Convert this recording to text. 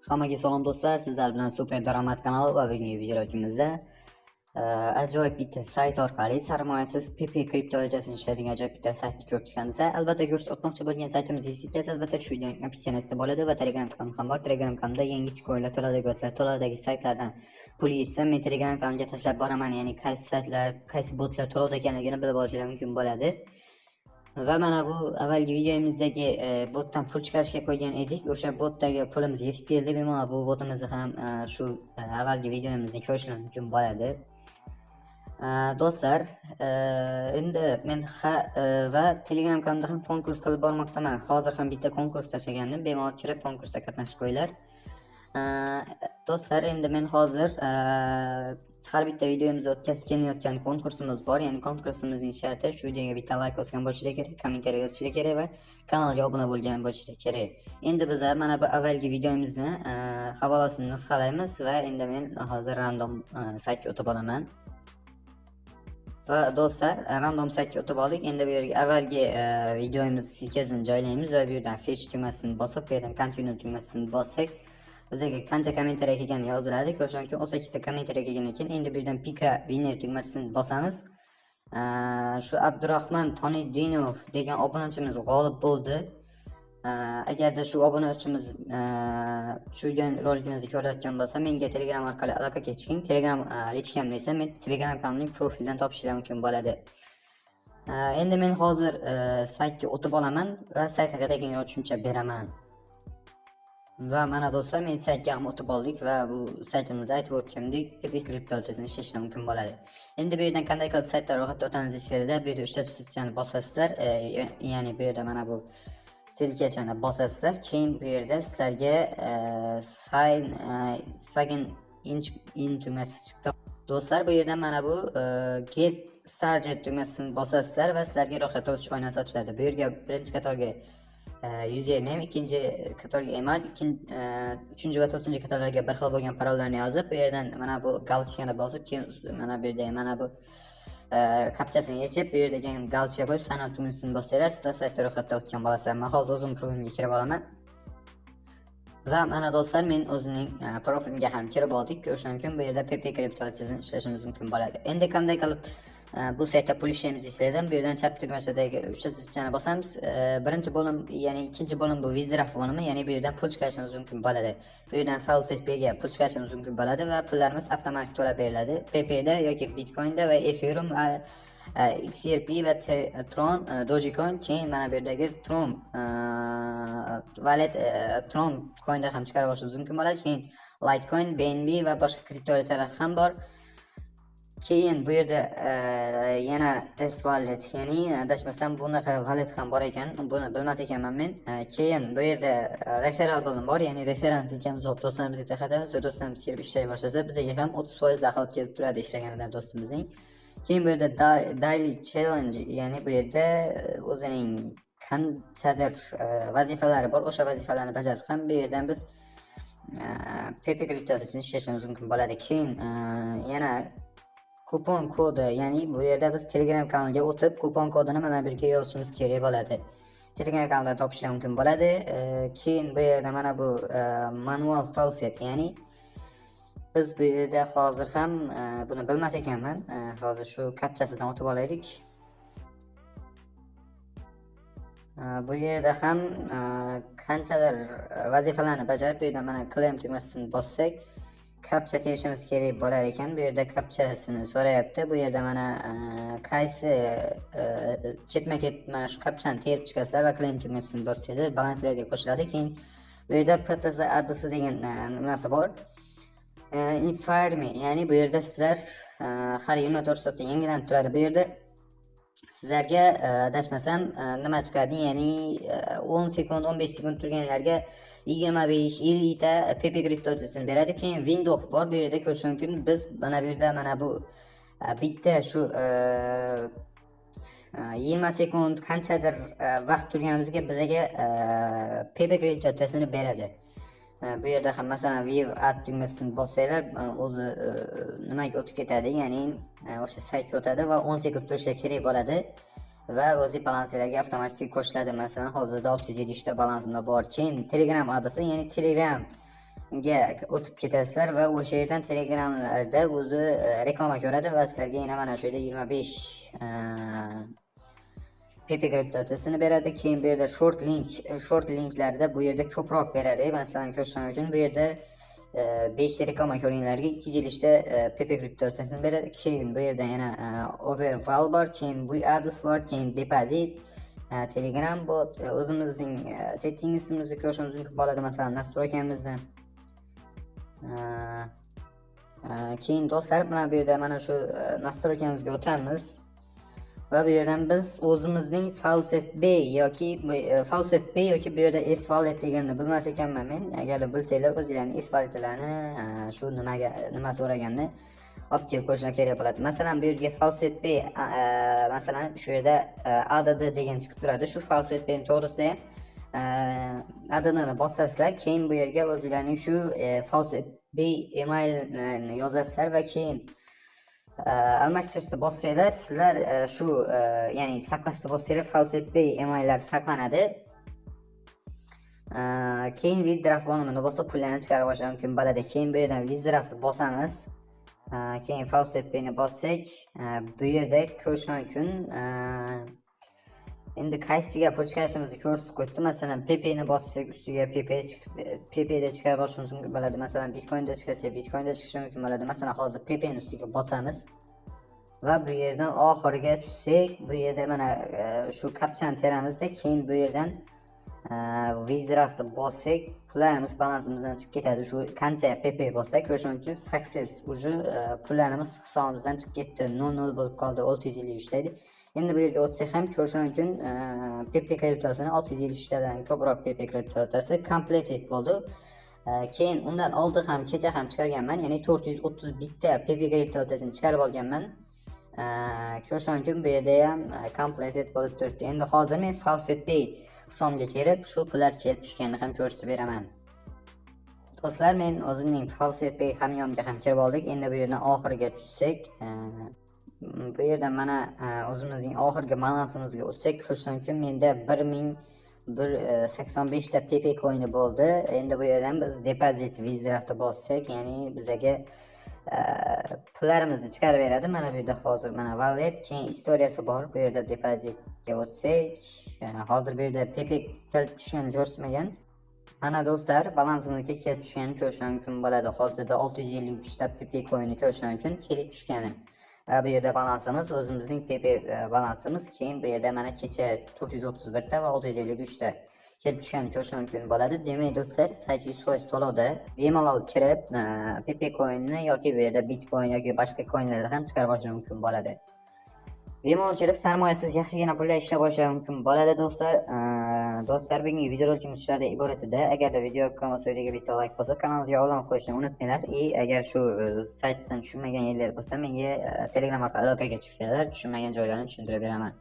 Hammaga salom do'stlar, sizlar bilan Super Daromad kanali va bugungi videolikimizda ajoyib bitta sayt orqali sarmoyasiz PP kriptovalyutasini ishlaydigan ajoyib bitta saytni ko'rib chiqamiz. Albatta ko'rsatmoqchi bo'lgan saytimiz esa albatta shu videoning описание sida bo'ladi va Telegram kanalim ham bor. Telegram kanalimda yangi chiquvlar, to'lovdagi botlar, to'lovdagi saytlardan pul yechsam, men Telegram kanalimga tashlab boraman, ya'ni qaysi saytlar, qaysi botlar to'lovda ekanligini bilib olishingiz mumkin bo'ladi. Va mana bu avvalgi videomizdagi botdan pul chiqarishga qo'ygan edik. O'sha botdagi pulimiz yetib keldi. Bemalol bu botimizni ham shu avvalgi videomizni ko'rishlar mumkin bo'ladi. Do'stlar, endi men ha va Telegram kanalimda ham konkurs qilib bormoqdaman. Hozir ham bitta konkurs tashlagandim. Bemalol kirib konkursda qatnashib qo'yinglar. Do'stlar, endi men hozir har bitta videomizda o'tkazib kelayotgan konkursimiz bor. Ya'ni konkursimizning sharti shu videoga bitta like bosgan bo'lishi kerak, kommentariy yozishi kerak va kanalga obuna bo'lgan bo'lishi kerak. Endi biz mana bu avvalgi videomizni havolasini nusxalaymiz va endi men hozir random saytga o'tib olaman. Va do'stlar, random saytga o'tib oldik. Endi bu yerga avvalgi videomizni ссылка sini joylaymiz va bu yerdan fetch tugmasini bosib, bu yerdan continue tugmasini bossak, bizga qancha kommentariy kelgani yoziladi. Ko'rish mumkin, 18 ta kommentariy kelgan ekan. Endi bu yerdan pick a winner tugmasini bosamiz. Shu Abdurahman Toniddinov degan obunachimiz g'olib bo'ldi. Agarda shu obunachimiz shu rolikimizni ko'rayotgan bo'lsa, menga Telegram orqali aloqaga chiqing. Telegram личка mni esa men Telegram kanalimning profilidan topishingiz mumkin bo'ladi. Endi men hozir saytga o'tib olaman va sayt haqida kengroq tushuncha beraman. Va mana do'stlar, men saytga ham o'tib oldik va bu saytimizda aytib o'tgandek PP kriptovalyutasini ishlashlar mumkin bo'ladi. Endi bu yerdan qanday qilib saytda ro'yxatdan o'tamiz desanglar, bu yerda uchta chiziqchani bosasizlar, ya'ni bu yerda mana bu стрелка chani bosasizlar, keyin bu yerda sizlarga sign in tugmasi chiqdi. Do'stlar, bu yerdan mana bu get started tugmasini bosasizlar va sizlarga ro'yxatdan o'tish oynasi ochiladi. Bu yerga birinchi qatorga username, ikkinchi qatorga email, uchinchi va to'rtinchi qatorlarga bir xil bo'lgan parollarni yozib, bu yerdan mana bu галочка ni bosib, keyin mana bu yerda mana bu kapchasini yechib, bu yerdagi галочка qo'yib, sign up tugmasini bossanglar, sizlar saytda ro'yxatdan o'tgan bo'lasizlar. Men hozir o'zim profilimga kirib olaman. Va mana do'stlar, men o'zimning profilimga ham kirib oldik. Ko'rish mumkin, bu yerda PP kriptovalyutasini ishlashimiz mumkin bo'ladi. Endi qanday qilib bu saytda pul ishlaymiz desanglar, bu yerdan chap tugmachadagi uchta chiziqchani bosamiz. Birinchi bo'lim, ya'ni ikkinchi bo'lim bu withdraw bo'limi, ya'ni bu yerdan pul chiqarishimiz mumkin bo'ladi. Bu yerdan Faucet Payga pul chiqarishimiz mumkin bo'ladi va pullarimiz avtomatik to'lab beriladi. PPda yoki Bitcoinda va Ethereum va XRP va Tron, Dogecoin, keyin mana bu yerdagi Tron wallet, Tron coinda ham chiqarib olishimiz mumkin bo'ladi. Keyin Litecoin, BNB va boshqa kriptovalyutalar ham bor. Keyin bu yerda yana S wallet, ya'ni adashmasam bunaqa wallet ham bor ekan, buni bilmas ekanman men. Keyin bu yerda referral bo'lim bor, ya'ni referans ekanmiz, hop, do'stlarimizga tarqatamiz va do'stlarimiz kelib ishlay boshlasa, bizga ham 30% доход kelib turadi ishlaganidan do'stimizning. Keyin bu yerda daily challenge, ya'ni bu yerda o'zining qanchadir vazifalari bor, o'sha vazifalarni bajarib ham bu yerdan biz PP kriptosini ishlashimiz mumkin bo'ladi. Keyin yana kupon kodi, ya'ni bu yerda biz Telegram kanaliga o'tib, kupon kodini mana bu yerga yozishimiz kerak bo'ladi. Telegram kanalidan topishlar mumkin bo'ladi. Keyin bu yerda mana bu manual faucet, ya'ni biz bu yerda hozir ham buni bilmas ekanman. Hozir shu kapchasidan o'tib olaylik. Bu yerda ham qanchadir vazifalarni bajarib, bu yerda mana claim tugmasini bossak, kapcha terishimiz kerak bo'lar ekan. Bu yerda kapchasini so'rayapti. Bu yerda mana qaysi ketma-ket mana shu kapchani terib chiqasizlar va claim tugmasini bossanglar, balanslarga qo'shiladi. Keyin bu yerda PTC adresi degan nimasi bor. Informe, ya'ni bu yerda sizlar har 24 soatda yangilanib turadi. Bu yerda sizlarga adashmasam nima chiqadi, ya'ni 10 sekund, 15 sekund turganlarga 25, 50 ta PP kriptovalyutasini beradi. Keyin Windows bor, bu yerda ko'rish mumkin. Biz mana bu yerda mana bu bitta shu 20 sekund qanchadir vaqt turganimizga bizaga PP kriptovalyutasini beradi. Bu yerda ham masalan view ad tugmasini bossanglar, o'zi nimaga o'tib ketadi, ya'ni o'sha saytga o'tadi va 10 sekund turishlar kerak bo'ladi va o'zi balanslarga avtomatik qo'shiladi. Masalan, hozirda 653 ta balansimda bor. Keyin Telegram adresi, ya'ni Telegram ga o'tib ketasizlar va o'sha yerdan Telegramlarda o'zi reklama ko'radi va sizlarga yana mana shu yerda 25 Pepe kriptovalyutasini beradi. Keyin bu yerda short link, short linklarda bu yerda ko'proq beradi. Masalan, ko'rish mumkin, bu yerda 5 ta reklama ko'rganlarga 250 ta Pepe kriptovalyutasini beradi. Keyin bu yerda yana overval bor, keyin bu address bor, keyin depozit, Telegram bot, o'zimizning settingsimizni ko'rishimiz mumkin bo'ladi, masalan, настройка mizni. Keyin do'stlar, mana bu yerda mana shu настройка mizga o'tamiz va bu yerdan biz o'zimizning Faucet Pay yoki Faucet Pay yoki bu yerda S Wallet deganni bilmas ekanman men. Agar bilsanglar, o'zinglarning S Walletlarni shu nimaga nima so'raganni olib kelib qo'yishlar kerak bo'ladi. Masalan, bu yerga Faucet Pay, masalan, shu yerda ADD degan chiqib turadi. Shu Faucet Pay to'g'risida ham ADDni bosasizlar, keyin bu yerga o'zinglarning shu Faucet Pay emailni yozasizlar va keyin almashtirishni bossanglar, sizlar shu ya'ni saqlashni bossanglar, Faucet Pay emaillar saqlanadi. Keyin withdraw bo'limini bosib, pullarni chiqarib olish mumkin bo'ladi. Keyin bu yerdan withdrawni bosamiz. Keyin Faucet Payni bossak, bu yerda ko'rish mumkin. Endi qaysiga pul chiqarishimizni ko'rsatib qo'yibdi. Masalan, Pepeni bossak, ustiga Pepe chiqib, Pepe'da chiqarib olishimiz mumkin bo'ladi. Masalan, Bitcoinda chiqarsak, Bitcoinda chiqishi mumkin bo'ladi. Masalan, hozir Pepeni ustiga bosamiz va bu yerdan oxiriga tushsak, bu yerda mana shu captchani teramizda, keyin bu yerdan withdrawni bossak, pullarimiz balansimizdan chiqib ketadi. Shu qancha Pepe bo'lsa, ko'rish mumkin, success, уже pullarimiz hisobimizdan chiqib ketdi, 0 0 bo'lib qoldi, 653 deydi. Endi bu yerga o'tsak ham, ko'rish mumkin, Pepe kriptosini 653 tadan ko'proq Pepe kriptotasi completed bo'ldi. Keyin undan oldin ham, kecha ham chiqarganman, ya'ni 431 ta Pepe kriptovalyutasini chiqarib olganman. Ko'rish mumkin, bu yerda ham completed bo'lib turibdi. Endi hozir men Faucet Pay hisobimga kirib, shu pullar kelib tushganini ham ko'rsatib beraman. Do'stlar, men o'zimning Faucet Pay hamyonimga ham kirib oldik. Endi bu yerdan oxiriga tushsak, bu yerdan mana o'zimizning oxirgi balansimizga o'tsak, ko'rish mumkin, menda 1085 ta Pepe coini bo'ldi. Endi bu yerdan biz depozit withdrawni bossak, ya'ni bizaga pullarimizni chiqarib beradi. Mana bu yerda hozir mana wallet, keyin istoriyasi bor. Bu yerda depozitga o'tsak, hozir bu yerda Pepe kelib tushganini ko'rsatmagan. Mana do'stlar, balansimizga kelib tushganini ko'rish mumkin bo'ladi. Hozirda 653 ta Pepe coini ko'rish mumkin kelib tushgani. Va bu yerda balansimiz, o'zimizning Pepe balansimiz. Keyin bu yerda mana kecha 431 ta va 653 ta kelib tushganini ko'rish mumkin bo'ladi. Demak do'stlar, sayt 100% to'lovda. Bemalol kirib, Pepe coinni yoki bu yerda Bitcoin yoki boshqa coinlarni ham chiqarib olish mumkin bo'ladi. Bemalol kirib, sarmoyasiz yaxshigina pullar ishlab olish mumkin bo'ladi do'stlar. Do'stlar, bugungi videorolikimiz shulardan iborat edi. Agarda video yoqqan bo'lsa, videoga bitta like bosib, kanalimizga obuna bo'lib qo'yishni unutmanglar. И agar shu saytdan tushunmagan yerlar bo'lsa, menga Telegram orqali aloqaga chiqsanglar, tushunmagan joylarini tushuntirib beraman.